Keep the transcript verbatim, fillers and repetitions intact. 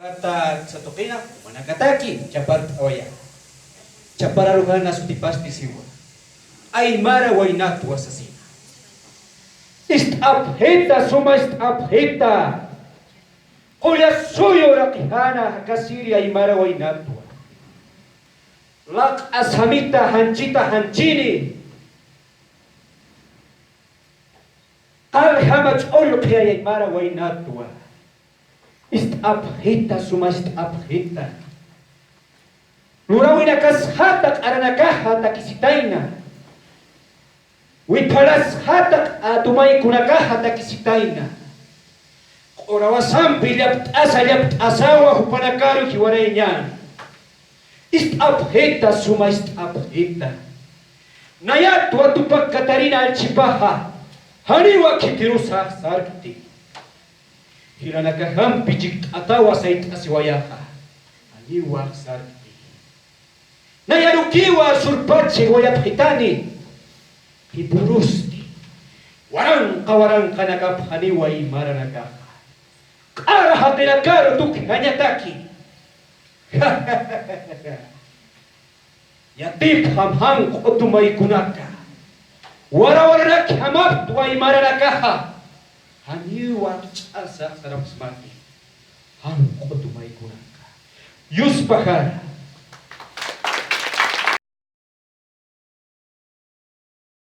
Ata satuqina, manakataki, chapart'awaya. Chapararujana sutipasti siwa. Aymara waynatwa sasina. Ist'apxita, suma ist'apxita. Qullasuyu raqijana jakasiri aymara waynatwa. Laq'a samita janchita janchini. Qaljama ch'ullqi aymara waynatwa. Ist'apxita, suma ist'apxita. Lurawinakasxata q'aranakaxa takisitayna. Wiphalasxata q'atumaykunakaxa takisitayna. Q'urawasampi llapt'asa llapt'asawa jupanakaru jiwarayñan. Ist'apxita, suma ist'apxita. Nayatwa Tupak Catarina allchhipaxa, janiwa khitirusax sarkti. Jilanakajampi chikt'atawa sayt'asiwayaxa, janiwax sarkti. Nayarukiwa surpachi wayapxitani, qhipurusti. Waranqa waranqanakapxaniwa aymaranakaxa. Q'ara jaqinakaru tuki jañataki. Yatipxam jan q'utumaykunaka. Warawaranakjamaptwa aymaranakaxa. Janiwa ch'asa sarapxsmati. Jan q'utumaykunaka. Yuspajara.